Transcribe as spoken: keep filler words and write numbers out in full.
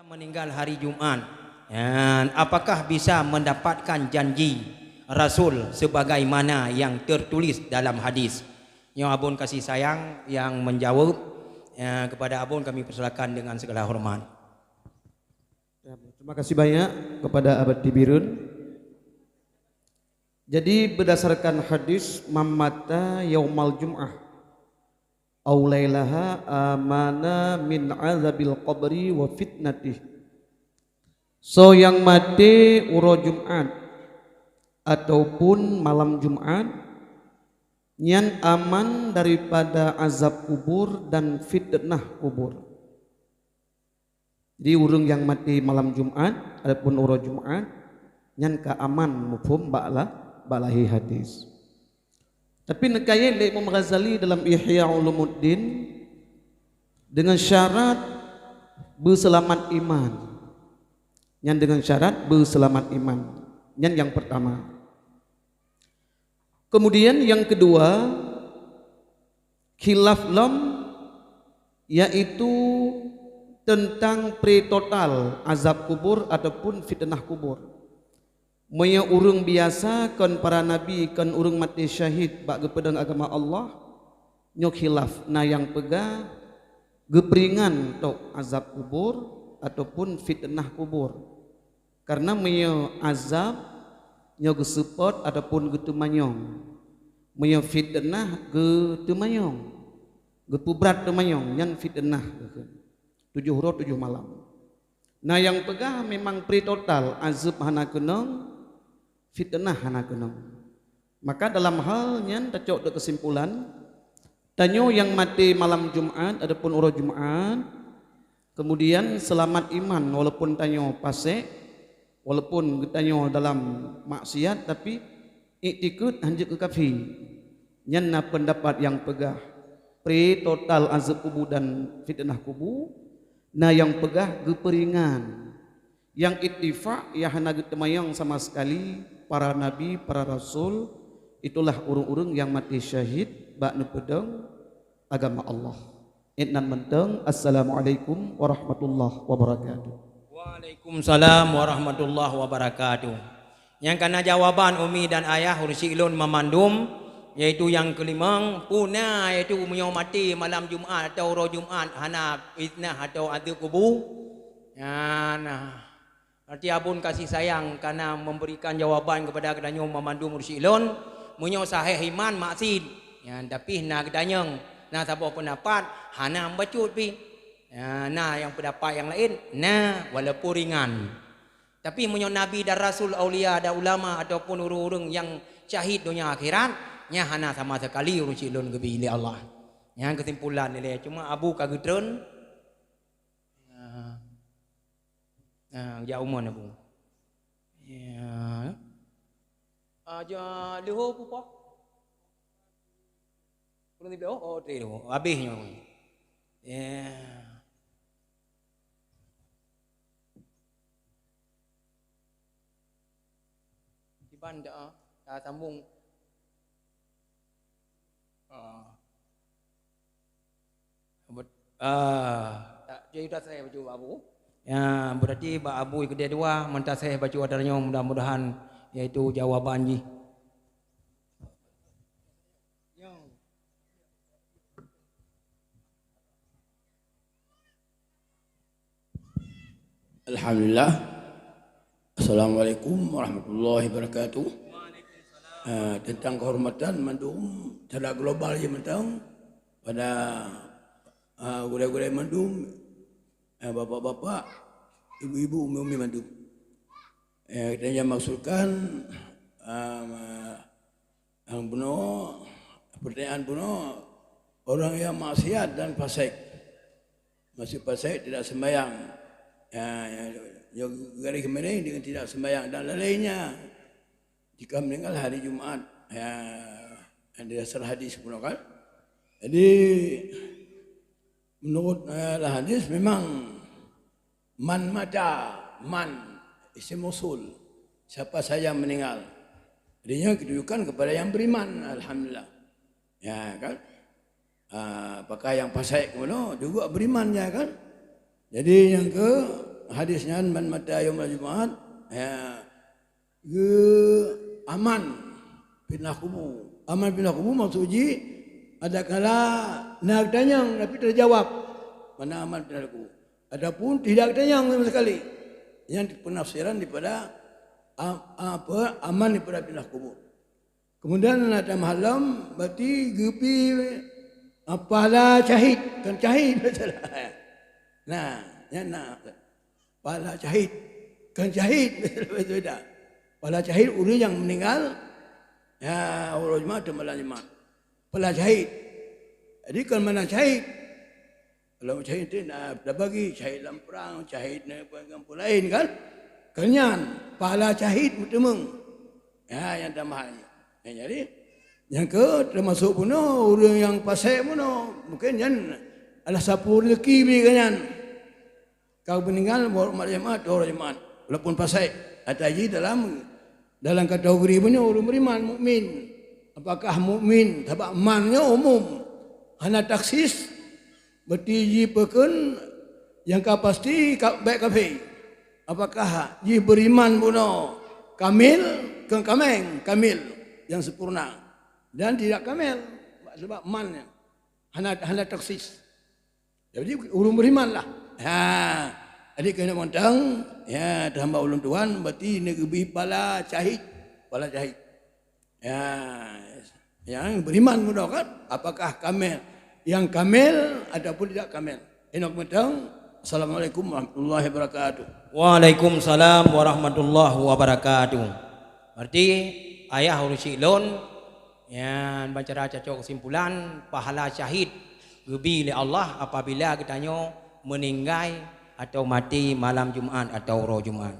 Meninggal hari Jumat, dan apakah bisa mendapatkan janji Rasul sebagaimana yang tertulis dalam hadis? Nyoe Abon Kasih Sayang yang menjawab. Ya, kepada Abon kami persilakan dengan segala hormat. Ya, terima kasih banyak kepada Abah Tibirun. Jadi, berdasarkan hadis, "Man mata yaumal jum'ah au lailaha amana min azabil qabri wa fitnatih." Soe nyang maté uroe Jumat ataupun malam Jumat, nyan aman daripada azab kubur dan fitnah kubur. Jadi, ureuëng nyang maté malam Jumat ataupun uroe Jumat, nyan ka aman muphom bak la-, bak lahé hadis. Tapi neukayém lé Imam Ghazali dalam Ihya Ulumuddin dengan syarat beuseulamat iman. Nyan dengan syarat beuseulamat iman. Nyan nyang pertama. Kemudian yang kedua, khilaf lom, yaitu tentang pre total azab kubur ataupun fitnah kubur. Meunyoe ureuëng biasa kon para nabi, kon ureuëng maté syahid bak geupeudong agama Allah, nyoe khilaf, na nyang peugah geupeuringan tok azab kubur ataupun fitnah kubur. Karena meunyoe azab, nyoe geuseupôt ataupun geuteumanyong. Meunyoe fitnah, geuteumanyong. Geupeubrat teumanyong, nyan fitnah. Tujoh uroe, tujoh malam. Na nyang peugah memang pre total, azab hana keunong, fitnah hana keunong. Maka dalam hal nyan tacok dek kesimpulan, tanyoe nyang maté malam Jumat ataupun uroe Jumat, kemudian seulamat iman walaupun tanyoe pasék, walaupun geutanyoe dalam maksiat, tapi iktikeuet hanjeuet keu kafé. Nyan na peundapat nyang peugah pre total azab kubu dan fitnah kubu, na nyang peugah geupeuringan. Nyang ittifak, nyang hana geuteumanyong sama sekali, para nabi, para rasul, itulah ureuëng-ureuëng nyang maté syahid bak neupeudong agama Allah. Inan mantong, Assalamualaikum warahmatullahi wabarakatuh. Waalaikumsalam warahmatullahi wabarakatuh. Nyang kana jawaban umi dan ayah ureuëng ulôn mamandum, yaitu nyang keulimong, puna yaitu meunyoe maté malam Jumat atau uroe Jumat hana fitnah atau azab kubu. Nyan, nah. Berarti Abon Kasih Sayang kana memberikan jawaban kepada geutanyoe mamandum ureuëng ulôn, meunyoe sahéh iman maksiet. Nyan, tapi na geutanyong, na saboh peundapat hana meubacut pih. Ya, na nyang peundapat nyang laén, na walaupun ringan. Tapi meunyoe nabi dan rasul, aulia dan ulama ataupun ureuëng-ureuëng nyang syahid donya akhirat, nyan hana sama sekali ureuëng ulôn geubi lé Allah. Nyan kesimpulan nilai. Cuma Abu ka geutreun. Ya. Nah, jak umon Abu. Ya. Aja leuho pupa. Kurang lebih, oh, oh, tadi tu. Habis nyoe. Ya. Kiban dah, dah sambung. Ah. Bet-, ah. Tak, jadi dah saya baca Abu. Ya, berarti bak Abu keudeh dua, meutaseh baca atra nyoe, mudah-mudahan yaitu jawaban jih. Alhamdulillah. Assalamualaikum warahmatullahi wabarakatuh. Ah, tentang kehormatan mandum, cara global je mantong, pada, ah, gurée-gurée mandum, ah, bapak-bapak, ibu-ibu, umi-umi mandum. Eh, dan yang maksudkan, ah, Nyang bunoe, pertanyaan bunoe, orang yang maksiat dan fasik. Maksud fasik tidak sembahyang. Ya, ya, ya, garis miring dengan tidak sembahyang dan lainnya. Jika meninggal hari Jumat, ya, yang dasar hadis bunoe kan. Jadi, menurut, eh, hadis memang man mata, man isim mausul, siapa saja meninggal. Jadinya ditujukan kepada yang beriman, alhamdulillah. Ya kan? Ah, apakah yang fasik bunoe juga beriman, ya kan? Jadi yang ke, Hadis nyan, "Man mata yaumal Jumat, ya, geu-, aman fitnah kubu." Aman fitnah kubu maksud jih, adakala na geutanyong tapi teujawab, mana aman fitnah kubu. Ataupun tidak geutanyong sama sekali. Nyan penafsiran daripada, a-, apa, aman daripada fitnah kubu. Kemudian na tamah lom, berarti geubi, a, pahala syahid, kon syahid masalah. Nah, nyan na pahala syahid, kon syahid, beda. Pahala syahid ureuëng nyang meninggal, ya, uroe Jumat atau malam Jumat. Pahala syahid. Jadi kon mana syahid. Kalau syahid tu na tabagi, syahid lam perang, syahid na peue laén kan. Kon nyan, pahala syahid meuteumèe. Ya, nyang tamah nyan. Ya, jadi, nyang keu termasuk bunoe, ureuëng nyang pasék bunoe, mungkin nyan adalah sapeue rezeki bri keu nyan. Ka meuninggal uroe Jumat atau uroe Jumat, walaupun pasék, ata jih dalam, dalam kategori bunoe ureuëng beriman, mukmin. Apakah mukmin? Sabab man nyoe umum, hana taksis. Berarti jih peukon nyang ka pasti ka, bék kafé. Apakah jih beriman bunoe kamil, kon kaméng, kamil, nyang sempurna, dan tidak kamil, sebab man nyan hana, hana taksis. Jadi ureuëng beriman lah. Ha. Jadi keuneuk mantong, ya, teuhamba ulôn tuan, berarti neugeubi pahala syahid, pahala syahid. Ya, nyang beriman bunoe kan, apakah kamil, yang kamil ataupun tidak kamil. Inok mantong. Assalamualaikum warahmatullahi wabarakatuh. Waalaikumsalam warahmatullahi wabarakatuh. Berarti ayah ureuëng syik lôn, nyan bancara cocok kesimpulan, pahala syahid geubi lé Allah apabila geutanyoe meuninggai atau maté malam Jumat atau uroe Jumat.